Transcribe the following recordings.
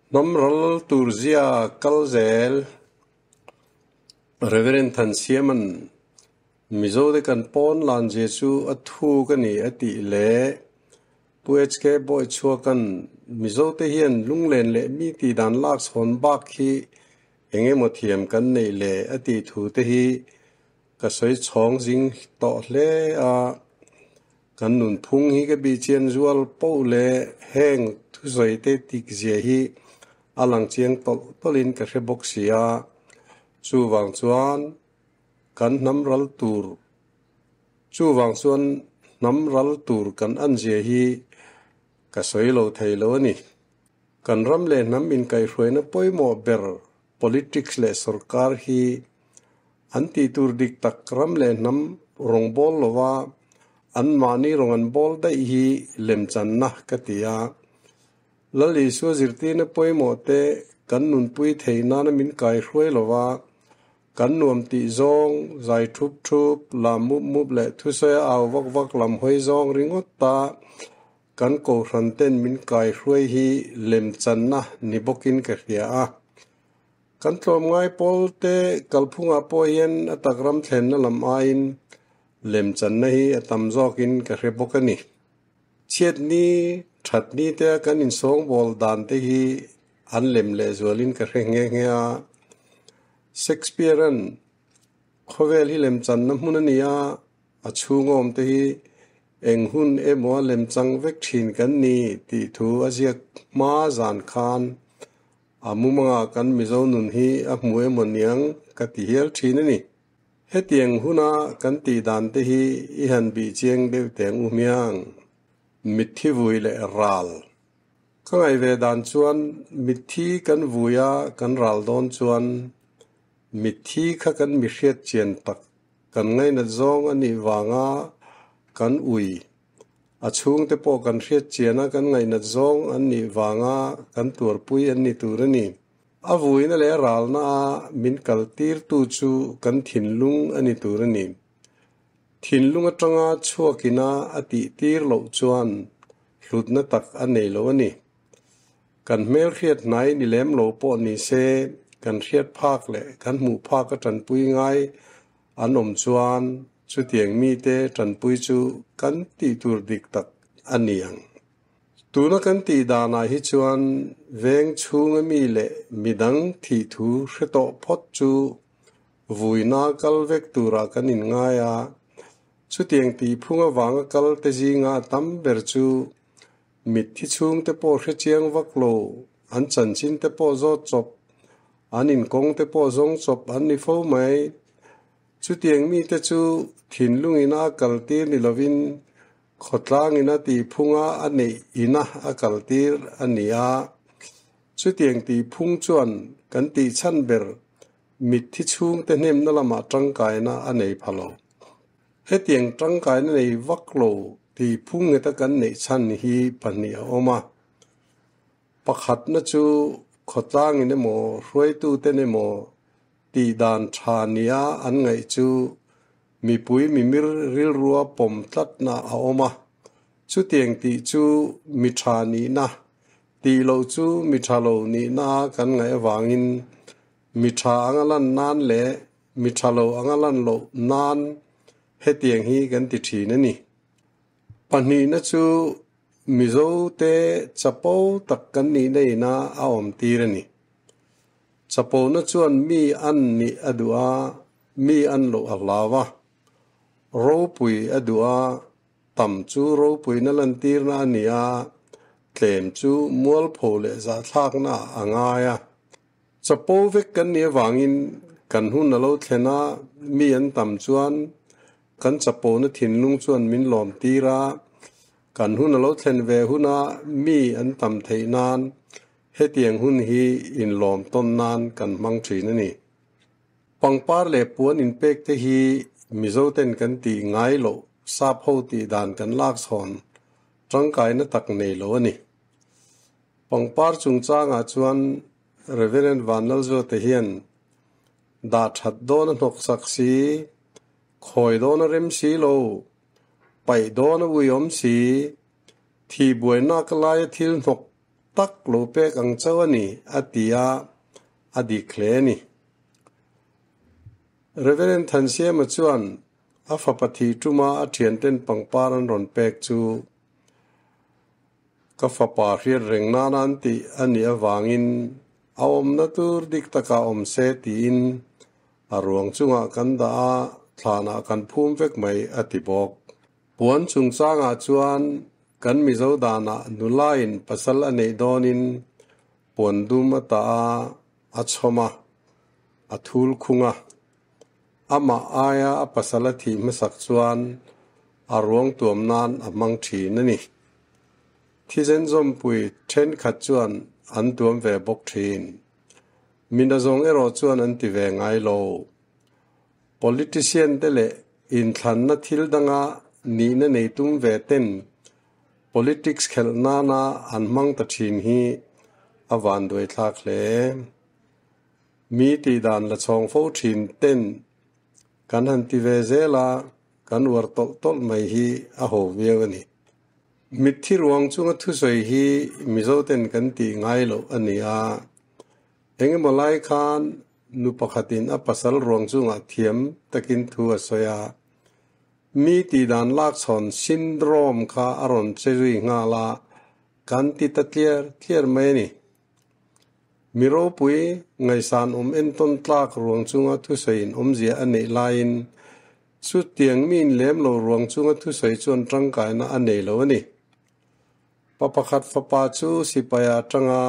Hnam ral tur zia kal zel. Reverend Thansiama'n Mizote kan pawn lan zia chu a thuk a ni a tih leh Pu HK Bawichhuaka'n Mizote hian lunglen leh mi tih dan lak chhawn bak hi eng emaw thiam kan neih le a tih thu te hi ka sawi chhawng zing tawh hle a. Kan nunphung hi ka bihchian zual poh leh heng thusawi te tik zia hi a lang chiang tawlh tawlhin ka hre bawk si a. Chuvang chuan kan hnam ral tur Chuvang chuan hnam ral tur kan an zia hi ka sawi lo thei lo a ni. Kan ram leh hnam inkaihhruaina pawimawh ber politics leh sorkar hi an tih tur dik tak ram leh hnam rawng bawl lova anmahni rawng an bawl daih hi lemchanna ka ti a. Lal Isua zirtirna pawimawh te kan nunpui theih nana min kaihruai lova Kan nuam tih zawng, zai thup thup, lam mup mup leh thusawi a au vak vak lam hawi zawng ringawt ta kan kohhran ten min kai hruai hi lemchanna ni bawkin ka hria a. Kan tlawmngai pawl te kalphungah pawh hian a tak ram thlenna lam aiin lemchanna hi a tam zawkin ka hre bawk a ni. Chhiatni, thatni te a kan insawngbawl dan te hi an lem lehzualin ka hre nghe nghe a. Shakespeare-a'n khawvel hi lemchanna hmun a ni a, a chhungawm te hi eng hun emaw a lemchang vek thin kan ni tih thu a ziak hma zan khan a mumangah kan Mizo nun hi a hmu emaw niang ka ti hial thin a ni. Hetiang huna kan tih dan te hi i han bih chiang deuh teng u hmiang. Mitthi vui leh ral. Ka ngaih ve dan chuan mitthi kan vui a kan ral dawn chuan mitthi kha kan mi hriat chian tak kan ngainat zawng a nih vanga kan ui a chhungte pawh kan hriat chian a kan ngainat zawng an nih vanga kan tuarpui an ni tur a ni. A vuina leh a ralna a min kal tirtu chu kan thinlung a ni tur a ni. Thinlung atanga chhuakina a tih tir loh chuan hlutna tak a nei lo a ni. Kan hmelhriat hnai ni lem lo pawh ni se, kan hriat phak leh kan hmuh phak a tanpui ngai an awm chuan chutiang mite tanpui chu kan tih tur dik tak a ni ang. Tuna kan tih danah hi chuan veng chhunga mi leh midang thih thu hre tawh phawt chu Vuina kal vek turah kan inngai a, chutiang tihphung avanga kal te zinga a tam ber chu mitthi chhungte pawh hre chiang vak lo, an chanchin te pawh zawt chawp, an inkawng te pawh zawng chawp an ni fo mai. Chutiang mite chu thinlungina a kaltir ni lovin khawtlangina tihphunga a neih ina a kaltir a ni a, chutiang tihphung chuan kan tihchhan ber Mitthi chhungte hnemna lamah tangkaina a nei pha lo. Hetiang tangkaina nei vak lo tih phungngheta kan neih chhan hi pahnih a awm a. Pakhatna chu khawtlangin emaw hruaituten emaw tih dan tha nia an ngaih chu mipui mimir rilrua pawm tlatna a awm a. Chutiang tih chu mi tha nihna Tih loh chu mi tha lo nihna kan ngaih avangin mi tha anga lan nan leh mi tha lo anga lan loh nan hetiang hi kan ti thin a ni. Pahnihna chu Mizote chapo tak kan nihna ina a awm tir a ni. Chapona chuan mi an nih a duh a, mi an loh a hlau a, ropui a duh a, Tam chu ropuina lantirna a ni a, tlem chu mualpho leh zahthlakna a ngai a. Chapo vek kan nih avangin kan hun a lo thlen a, mi an tam chuan kan chapona thinlung chuan min lawm tir a, kan hun a lo thlen ve huna mi an tam theih nan hetiang hun hi inlawm tawn nan kan hmang thin a ni. Pangpar leh puan inpek te hi Mizoten kan tih ngai loh sap ho tih dan kan lak chhawn tangkaina tak nei lo a ni. Pangpar chungchangah chuan Reverend Vanlalzuata hian dah that dawn a hnawksak si, khawi dawn a rem si lo, paih dawn a uiawm si, thih buainak laia thil hnawk. tak lo pek ang chauh a ni, a ti a, a dik hle a ni. Reverend Thansiama chuan a fapa thih tuma a thianten pangpar an rawn pek chu ka fapa hriat reng nana an tih a nih avangin a awmna tur dik takah awm se tiin a ruang chungah kan dah a, thlanah kan phum vek mai a ti bawk. Puan chungchangah chuan kan Mizo danah nulain pasal a neih dawnin puan dum a tah a, a chhawm a, a thul khung a. Amah aia a pasal a thih hmasak chuan a ruang tuam nan a hmang thin a ni. Thisen zawmpui thenkhat chuan an tuam ve bawk thin. Mina zawng erawh chuan an ti ve ngai lo. Politician te leh inthlanna thil danga nihna nei tum ve ten politics khelh nana an hmang ta thin hi a vanduaithlak hle. Mi tihdan la chhawng fo thin ten kan han ti ve zel a, kan uar tawlh tawlh mai hi a ho viau a ni. Mitthi ruang chunga thusawi hi Mizoten kan tih ngai loh a ni a, engemaw lai khan nu pakhatin a pasal ruang chungah thiam takin thu a sawi a, mi tihdan lakchhawn syndrome kha a rawn che zui nghal a, kan ti ta tliar tliar mai a ni. Mi ropui ngaihsan awm entawn tlak ruang chunga thusawiin awmzia a neih laiin chutiang miin lem lo ruang chunga thusawi chuan tangkaina a nei lo a ni. Pa pakhat fapa chu sipai atanga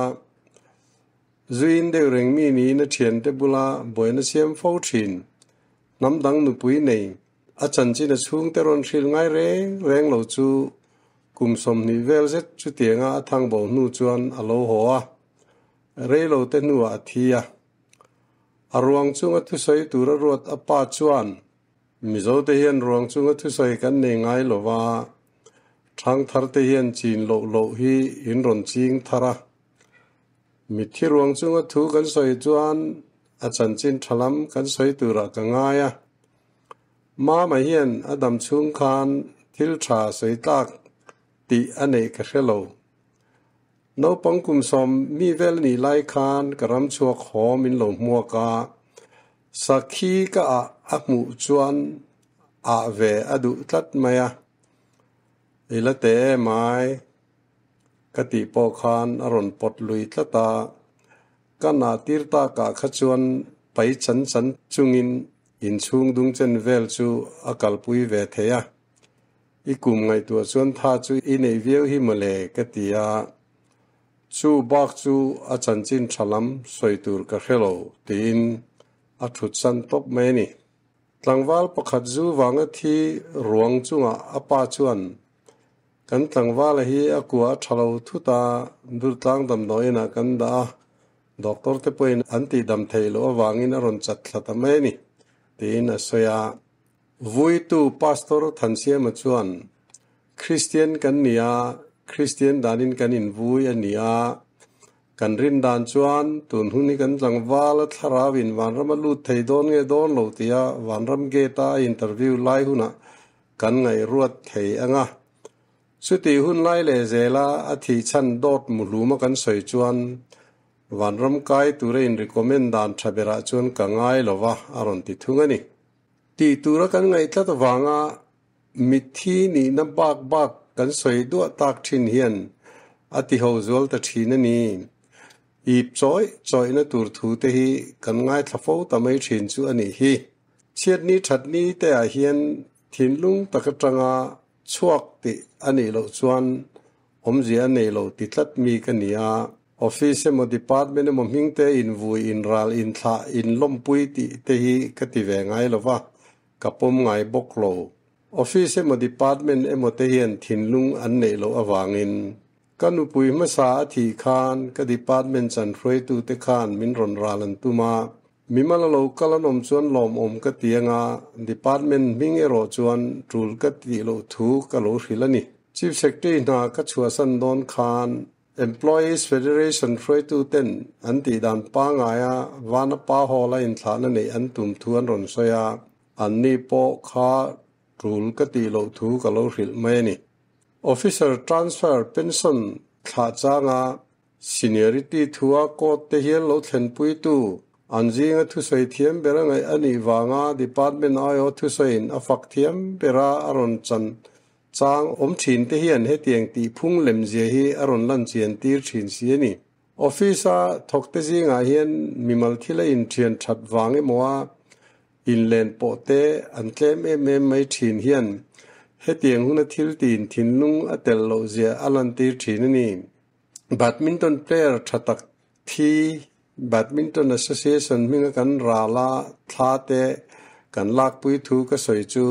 zuiin deuh reng mi niin a thiante bula buaina siam fo thin. Hnam dang nupui nei a chanchin a chhungte rawn hrilh ngai reng reng lo chu Kum 20 vel zet chutianga a thang bo hnu chuan a lo haw a, reilo te hnuah a thi a. A ruang chunga thusawi tura ruat a pa chuan, Mizote hian ruang chunga thusawi kan nei ngai lo va, thangthar te hian chin loh loh hi in rawn ching thar a. Mitthi ruang chunga thu kan sawi chuan a chanchin tha lam kan sawi turah ka ngai a. Mama hian a dam chhung khan thil tha sawi tlak tih a neih ka hre lo. Naupang kum 10 mi vel nih lai khan ka ram chhuak haw min lo hmuak a, sakhi ka ah a hmuh chuan ah ve a duh tlat mai a. I la te em ai ka tih pawh khan a rawn pawt lui tlat a, ka nah tir takah kha chuan pai chan chan chungin Inchhung dung chen vel chu a kalpui ve thei a, i kum ngaihtuah chuan tha chu i neih viau hi mawle ka ti a, chu bak chu a chanchin tha lam sawi tur ka hre lo tiin a thut san tawp mai a ni. Tlangval pakhat zu vanga thi ruang chungah a pa chuan kan tlangvala hi a kua a tha lo thut a, Durtlang damdawiinah kan dah a, Doctor te pawhin an tihdam theih loh avangin a rawn chat thla ta mai a ni, tiin a sawi a. Vuitu Pastor Thansiama chuan, Kristian kan ni a, Kristian danin kan invui a ni a. Kan rin dan chuan tun hun hi kan tlangval a thlarauin vanram a lut thei dawn nge dawn lo tia vanram gate a a interview lai hunah kan ngaihruat thei ang a. Chutih hun lai leh zela a thih chhan dawt muhluma kan sawi chuan vanram kai tura in recommend dan tha berah chuan ka ngai lo va a rawn ti thung a ni. Tih tura kan ngaih tlat avanga mitthi nihna bak bak kan sawi duah tak thin hian a ti ho zual ta thin a ni. Ip chawih chawihna tur thu te hi kan ngaithla fo ta mai thin chu a nih hi. Chhiatni thatni te ah hian thinlung tak atanga Chhuak tih a nih loh chuan awmzia a nei lo ti tlat mi ka ni a, office emaw department emaw hming te invui, inral, inthlah, inlawmpui tih te hi ka ti ve ngai lo va, ka pawm ngai bawk lo. Office emaw department emaw te hian thinlung an neih loh avangin ka nupui hmasa a thih khan ka department chan hruaitute khan min rawn ral an tum a, Mimal a lo kal an awm chuan lawmawm ka ti anga, Department hming erawh chuan tul ka tih loh thu ka lo hrilh a ni. Chief Secretary hna ka chhuahsan dawn khan Employees Federation hruaitu ten an tih dan pangaia Vanapa Hall a inthlahna neih an tum thu an rawn sawi a, anni pawh kha tul ka tih loh thu ka lo hrilh mai a ni. Officer transfer pension thlah changa. Seniority thua court te hian lo thlenpuitu an zinga thusawi thiam ber a ngaih a nih vanga department aiawh thusawiin a fak thiam bera a rawn chan chang awm thin te hian hetiang tih phung lemzia hi a rawn lan chian tir thin si a ni. Office-a thawkte zingah hian mimal thila inthian that vang emaw a inlen pawh te an tlem em em mai thin hian hetiang huna thil tin thinlung a tel loh zia a lantir thin a ni. Badminton player tha tak thi Badminton Association hminga kan ral a thla te kan lakpui thu ka sawi chu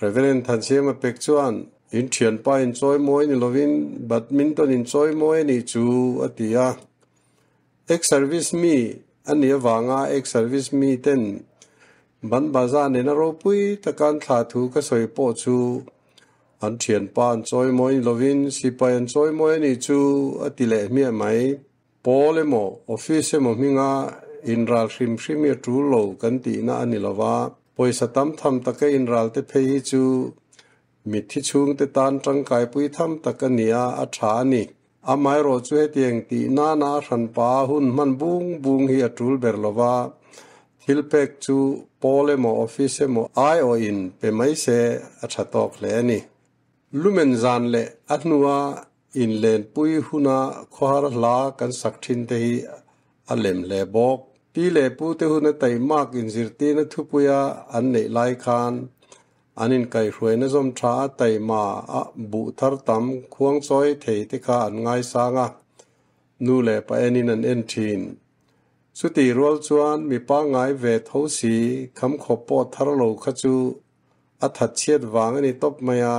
Reverend Thansiama pek chuan in thianpa in chawi mawi ni lovin badminton in chawi mawi a nih chu a ti a. Ex-service mi a nih avanga ex-service mi ten ban baza nena ropui taka an thlah thu ka sawi pawh chu an thianpa an chawi mawi ni lovin sipai an chawi mawi a nih chu a ti leh hmiah mai. Pawl emaw office emaw hminga inral hrim hrim hi a tul lo kan tihna a ni lova, pawisa tam tham taka inral te phei hi chu mitthi chhungte tan tangkaipui tham tak a ni a, a tha a ni. Amaherawh chu hetiang tih nana a hranpa hun hman bung bung hi a tul ber lova, thil pek chu pawl emaw office emaw aiawhin pe mai se a tha tawk hle a ni. Lumen zan leh a hnua Inlenpui huna khawhar hla kan sak thin te hi a lem hle bawk. Pi leh pu te huna taimak inzirtirna thupuia an neih lai khan an inkaihhruaina zawm tha a taima a buh thar tam khuangchawi thei te kha an ngaisang a, nu leh pa enin an en thin. Chutih rual chuan mi pangngai ve tho si khamkhawp pawh thar lo kha chu a thatchhiat vang a ni tawp mai a.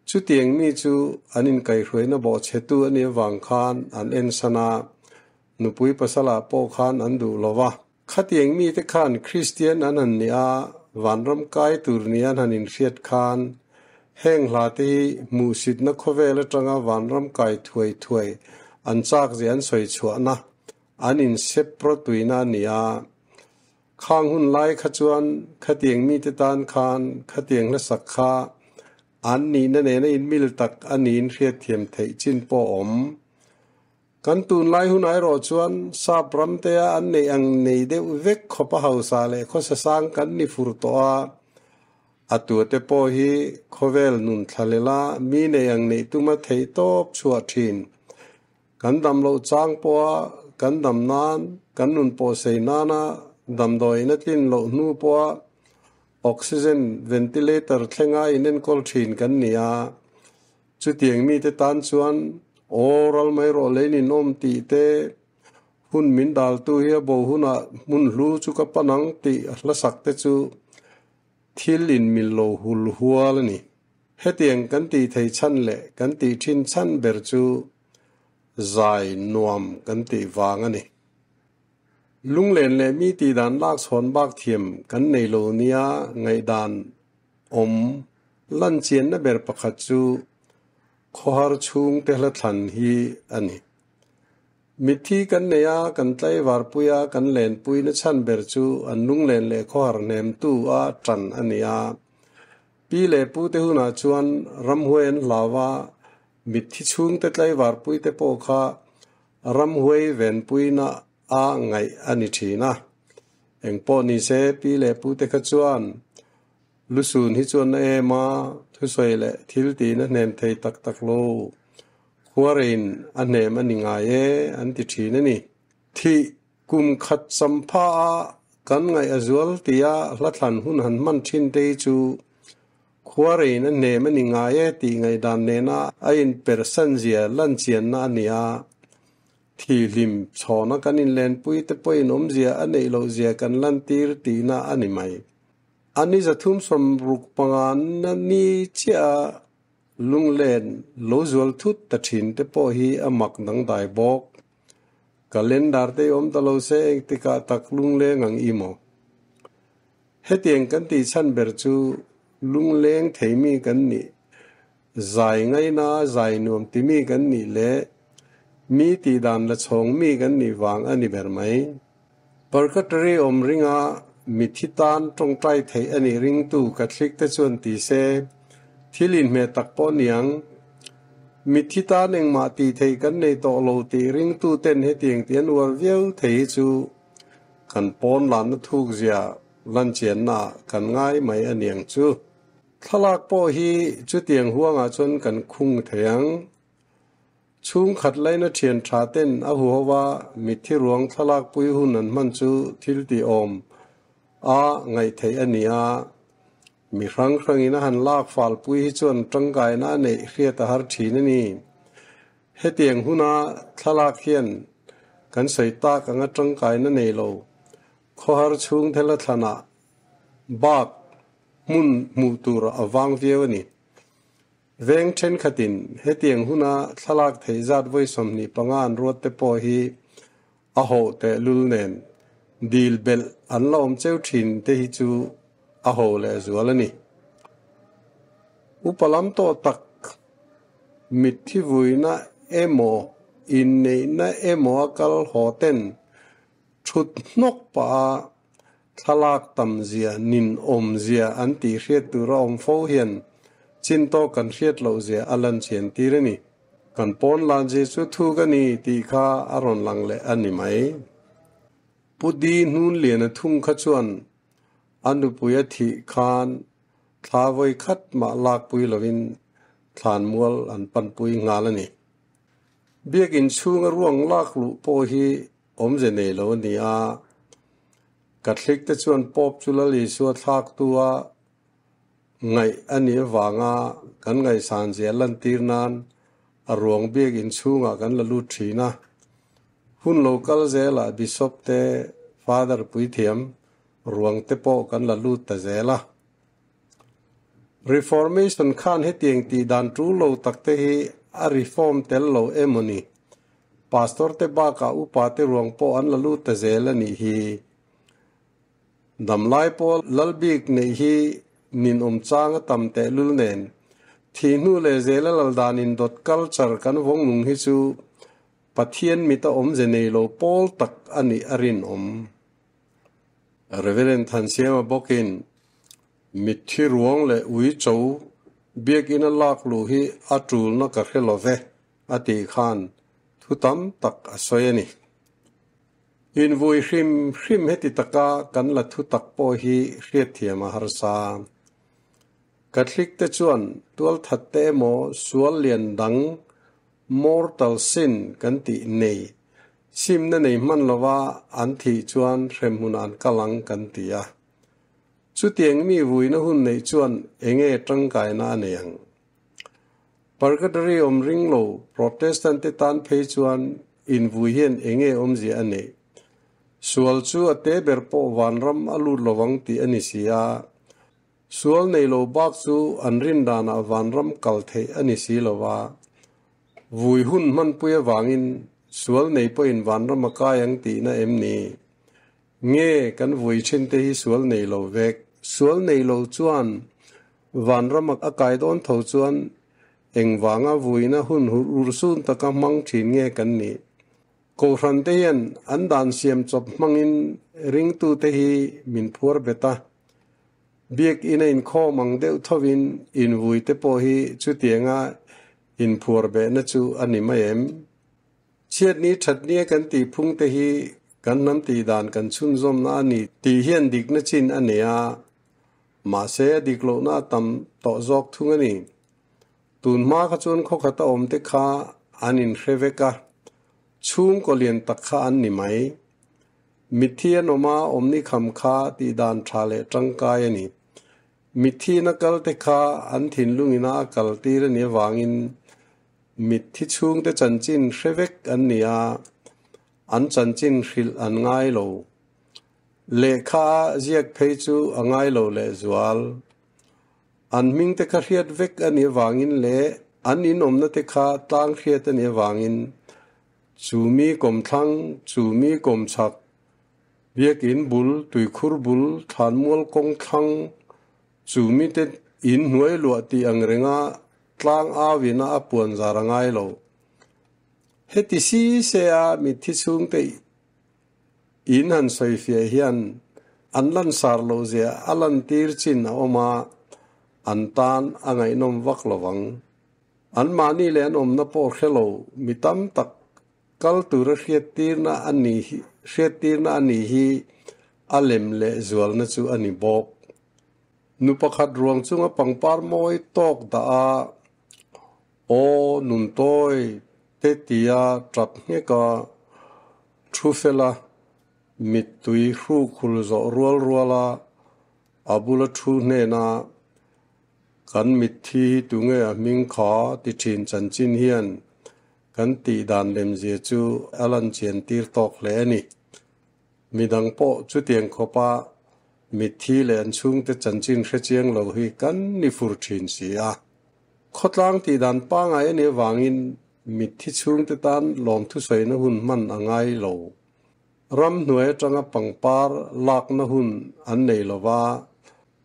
Chutiang mi chu an inkaihhruaina bawhchhetu a nih avang khan an ensan a, nupui pasalah pawh khan an duh lo va. Khatiang mite khan Kristian an han nih a, vanram kai tur ni an han inhriat khan heng hla te hi hmuhsitna khawvel atanga vanram kai thuai thuai an chak zia an sawi chhuahna, an insep rawtuina a ni a. Khang hun lai kha chuan khatiang mite tan khan khatiang hlasak kha an nihna nena inmil tak a niin hriatthiam theih chin pawh a awm. Kan tunlai hun erawh chuan sap ramtea an neih ang nei deuh vek khawp a hausa leh khawsa sang kan ni fur tawh a, a tuate pawh hi khawvel nun thlalela mi neih ang neih tuma theih tawp chhuah thin. Kan dam loh chang pawha kan dam nan, kan nun pawh sei nana damdawiin a tlin loh hnu pawha oxygen ventilator thlenga inenkawl thin kan ni a. Chutiang mite tan chuan aw ral mai rawh lei ninawm tih te, hun min daltu hi a bo hunah hmun hlu chu ka pan ang tih hlasak te chu thil inmil lo hul hual a ni. Hetiang kan tih thei chhan leh kan tih thin chhan ber chu zai nuam kan tih vang a ni. Lunglen leh mi tih dan lak chhawn bak thiam kan nei lo nia ngaihdan awm lan chianna ber pakhat chu khawhar chhungte hla thlan hi a ni. Mitthi kan nei a, kan tlaivarpui a, kan lenpui na chhan ber chu an lunglen leh khawhar hnemtu a tan a ni a. Pi leh pu te hunah chuan ramhuai an hlau a, mitthi chhungte tlaivarpui te pawh kha ramhuai venpuina a ngaih a ni thin a. Engpawh ni se pi leh pu te kha chuan lusun hi chuan na em a, thusawi leh thil tiin a hnem thei tak tak lo. Khuarein a hnem a ni ngai e an ti thin a ni. Thih Kum khat champha a kan ngaih a zual tia hlathlan hun han hman thin te hi chu khuarein a hnem a ni ngai e tih ngaihdan nena a inpersan zia lanchianna a ni a. Thihlim chhawna kan inlenpui te pawhin awmzia a neih loh zia kan lantir tihna a ni mai. A ni 365 na ni chiah a lunglen lo zual thut ta thin te pawh hi a mak dangdai bawk. Calendar te awm ta lo se engtikah tak lungleng ang i maw? Hetiang kan tih chhan ber chu lungleng theimi kan nih, zai ngaina zai nuam timi kan nih leh mi tih dan la chhawng mi kan nih vang a ni ber mai. Purgatory awm ringa mithi tan tawngtai theih a nih ringtu Catholic te chuan ti se, thil inhmeh tak pawh niang. Mitthi tan engmah tih theih kan nei tawh lo tih ringtuten hetiang tih an uar viau thei hi chu kan pawn lanna thuk zia lanchianna ah kan ngai mai a niang chu. Thlalak pawh hi chutiang huangah chuan kan khung thei ang. Chhungkhat laina thian tha ten a huhova mitthi ruang thlalak pui hun an hman chu thil tih awm a ngaih theih a ni a. Mi hrang hrangin a han lak fal pui hi chuan tangkaina a neih hriat a har thin a ni. Hetiang huna thlalak hian kan sawi tak anga tangkaina nei lo khawhar chhung thela thlanah bak hmun hmuh tur a vang viau a ni. Veng thenkhatin hetiang huna thlalak theih zat vawi 25 an ruat te pawh hi a hawh tehlul nen dil belh an la awm cheu thin te hi chu a ho leh zual a ni. Upa lam tawh tak mitthi vuina emaw inneihna emaw a kal haw ten thut hnawk pah a thlalak tam zia nin awm zia an tih hriat tur a awm fo hian chin tawk kan hriat loh zia a lan chian tir a ni. Kan pawn lan zia chu thuk a ni tih kha a rawn lang leh a ni mai. Pu Di Hnunliana thung kha chuan a nupui a thih khan thla vawi khat mah lakpui lovin thlanmual an panpui nghal a ni. Biakin chhunga ruang lak luh pawh hi awmze nei lo a ni a, Catholic te chuan Pope chu Lal Isua thlaktu a ngaih a nih avanga kan ngaihsan zia lantir nan a ruang biakin chhungah kan la lut thin a. Hun lo kal zelah Bishop te, Father puithiam ruang te pawh kan la lut ta zel a. Reformation khan hetiang tih dan tul lo tak te hi a reform tel lo emaw ni? Pastor te bakah upa te ruang pawh an la lut ta zel a nih hi. Damlai pawh lal bik neih hi ninawm chang a tam tehlul nen, thih hnu leh zela lal dan indawt culture kan vawng nung hi chu Pathian mita awmze nei lo pawl tak a nih a rinawm. Reverend Thansiama bawkin mitthi ruang leh uicho biakina lak luh hi a tulna ka hre lo ve a tih khan thu tam tak a sawi a ni. Invui hrim hrim heti taka kan la thu tak pawh hi hriatthiam a harsa. Catholic te chuan tualthat te emaw sual lian dang mortal sin kan tih nei, simna nei hman lova an thih chuan hremhmun an kal ang kan ti a. Chutiang mi vuina hun neih chuan enge tangkaina a nei ang? Purgatory awm ring lo Protestant te tan phei chuan invui hian enge awmzia a neih? Sual chu a te ber pawh vanram a lut lovang tih a ni si a. Sual nei lo bak chu an rin danah vanram kal theih a ni si lo va. Vui hun hmanpui avangin sual nei pawhin vanram a kai ang tihna em ni? Nge kan vui thin te hi sual nei lo vek? Sual nei lo chuan Vanram a kai dawn tho chuan engvanga vuina hun urhsun taka hmang thin nge kan nih? Kohhran te hian an dan siam chawp hmangin ringtute hi min phuar bet a. Biakinn a inkhawm ang deuh thovin invui te pawh hi chutianga inphuar behna chu a ni mai em? Chhiatni thatnia kan tih phung te hi kan hnam tih dan kan chhunzawmna a ni tih hian dikna chin a nei a. Mahse, a dik lohna a tam tawh zawk thung a ni. Tun hma kha chuan khawkhat a awmte kha an inhre vek a, chhungkaw lian tak kha an ni mai. Mitthi an awm a, awmni kham kha tih dan tha leh tangkai a ni. Mithiin a kalte kha an thinlungina a kal tir a nih avangin mitthi chhungte chanchin hre vek an ni a, an chanchin hrilh an ngai lo. Lehkha a ziak phei chu a ngai lo lehzual. An hming te kha hriat vek a nih avangin leh an inawmna te kha tlang hriat a nih avangin chu mi kawmthlang, chu mi kawmchhak, biakin bul, tuikhur bul, thlanmual kawngthlang, chu mite in hnuai luah tih ang renga tlang awina a puan zar a ngai lo. Heti si se a mitthi chhungte In han sawifiah hian an lansar loh zia a lantir chin a awm a, an tan a ngaihnawm vak lo ang. Anmahni leh an awmna pawh hre lo mi tam tak kal tura hriattirna a ni hi hriattirna a ni hi a lem leh zualna chu a ni bawk. Nu pakhat ruang chunga pangpar mawi tawk dah a, Aw nuntawi te tia tap nghek a, thu fela mittui hrukhul zawh rual rual a, a bula thu hnena kan mitthi hi tunge a hming kha ti thin chanchin hian kan tih dan lemzia chu a lan chian tir tawk hle a ni. Midang pawh chutiang khawpa mitthi leh an chhungte chanchin hre chiang lo hi kan ni fur thin si a. Khawtlang tih dan pangai a nih avangin mitthi chhungte tan lawmthusawina hun hman a ngai lo. Ram hnuai atanga pangpar lakna hun an nei lo va,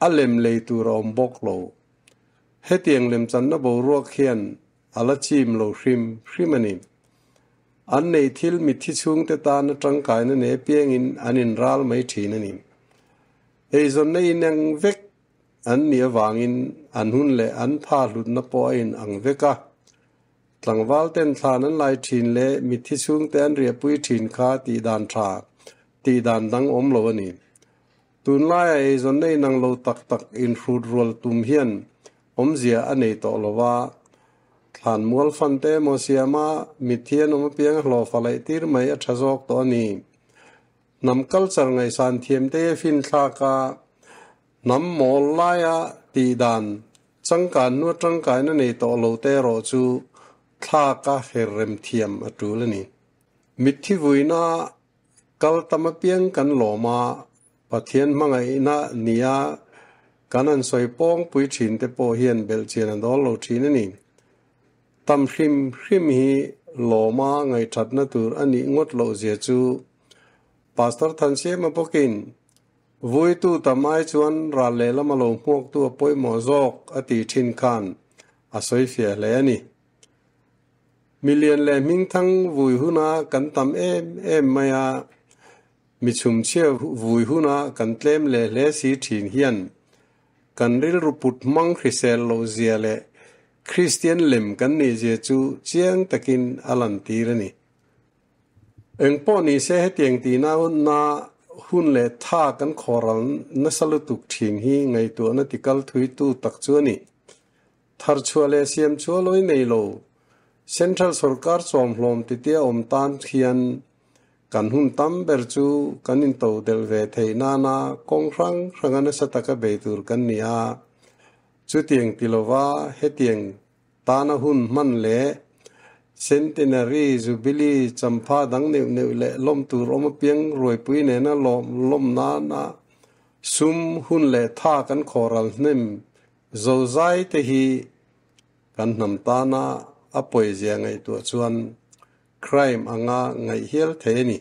a lem lei tur a awm bawk lo. Hetiang lemchanna boruak hian a la chim lo hrim hrim a ni. An nei thil mitthi chhungte tana tangkaina nei apiangin an inral mai thin a ni. Eizawnna ineng vek an nih avangin an hun leh an tha hlutna pawh a inang vek a. Tlangval ten thlan an lai thin leh mitthi chhungte an riahpui thin kha tih dan tha, tih dan dang awm lo a ni. Tunlaia eizawnna inang lo tak tak inhrut rual tum hian awmzia a nei tawh lo va, thlan mual fan te emaw siama mitthi an awm apiang a hlawhfa laih tir mai a tha zawk tawh a ni. Hnam culture ngaihsan thiam te finthlak a, hnam mawl laia tih dan changkan hnu atangkaina nei tawh lo te erawh chu thlak a herrem thiam a tul a ni. Mitthi vuina Kal tam apiang kan lawm a, Pathian hmangaihna nia kan han sawi pawng pui thin te pawh hian belhchian a dawl lo thin a ni. Tam hrim hrim hi lawma ngaihthatna tur a nih ngawt loh zia chu Pastor Thansiama bawkin Vuitu tam ai chuan ral lehlam a lo hmuaktu a pawimawh zawk a tih thin khan a sawi fiah hle a ni. Milian leh hmingthang vui huna kan tam em em mai a, mi chhumchhia vui huna kan tlem leh hle si thin hian kan rilru put hmang hrisel loh zia leh Kristian lem kan nih zia chu chiang takin a lantir a ni. Engpawh ni se hetiang tihna na hun leh tha kan khawhral nasa lutuk thin hi ngaihtuahna tikal thuitu tak chu a ni. Tharchhuah leh siamchhuah lawi nei lo, Central sorkar chawmhlawm titia awm tan hian kan hun tam ber chu kan intodelh ve theih nana kawng hrang hranga nasa taka bei tur kan ni a. Chutiang ti lova hetiang tana hun hman leh Centenary, Jubilee, champha dang neuh neuh leh lawm tur awm apiang ruaipui nena lawm lawm nana sum hun leh tha kan khawhral hnem Zozai te hi kan hnam tana a pawizia ngaihtuah chuan crime anga ngaih hial thei a ni.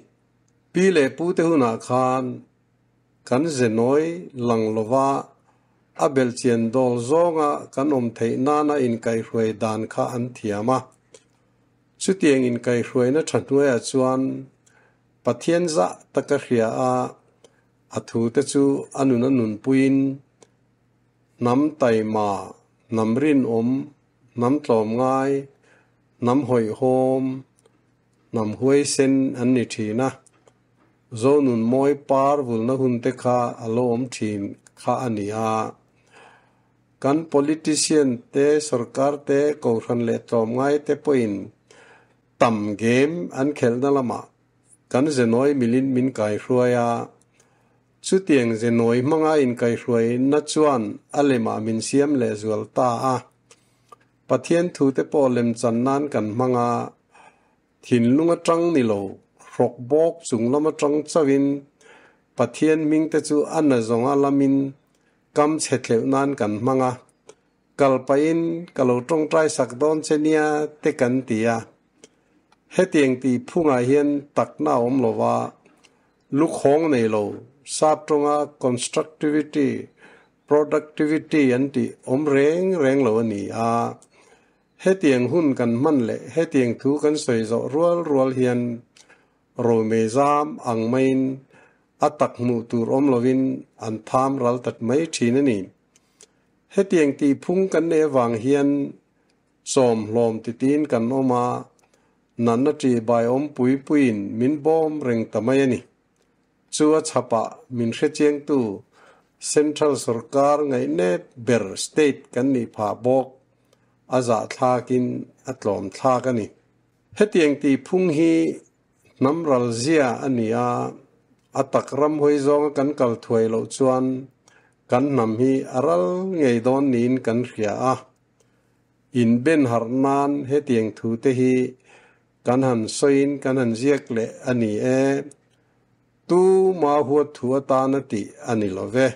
Pi leh pu te hunah khan kan ze nawi lang lova a belhchian dawl zawnga kan awm theih nana inkaihhruai dan kha an thiam a. Chutiang inkaihhruaina tha hnuaiah chuan Pathian zah taka hria a, a thute chu a nun a nunpuiin Hnam taima, hnam rinawm, hnam tlawmngai, hnam hawihhawm, hnam huaisen an ni thin a. Zonun mawi par vulna hun te kha a lo awm thin kha a ni a. Kan politician te, sorkar te, kohhran leh tlawmngai te pawhin tam game an khelhna lamah kan zenawi milin min kaihruai a. Chutiang ze nawi hmanga inkaihhruaina chuan a lemah min siam leh zual ta a. Pathian thute pawh lemchan nan kan hmang a, thinlung atang ni lo, hrawk bawk chung lam atang chauhin Pathian hmingte chu a na zawnga lamin kam chhe tleuh nan kan hmang a. Kal pahin ka lo tawngtai sak dawn che nia te kan ti a. Hetiang tih phungah hian takna a awm lo va, lukhawng nei lo, sap tawnga constructivity, productivity an tih awm reng reng lo a ni a. Hetiang hun kan hman leh hetiang thu kan sawi zawh rual rual hian Romei zam ang maiin a tak hmuh tur awm lovin an tham ral tat mai thin a ni. Hetiang tih phung kan nei avang hian. Chawm hlawm titiin kan awm a, natna ṭih bai awm pui puiin min bawm reng ta mai a ni. Chu a chhapah min hrechiangtu Central sorkar ngaihnep ber state kan nih phah bawk a zahthlakin a tlawm thlak a ni. Hetiang tih phung hi hnam ral zia a ni a, a tak ram hawi zawnga kan kal thuai loh chuan kan hnam hi a ral ngei dawn niin kan hria a. Inben harh nan hetiang thu te hi kan han sawiin kan han ziak leh a ni e. Tu ma huat thu atana tih a ni lo ve.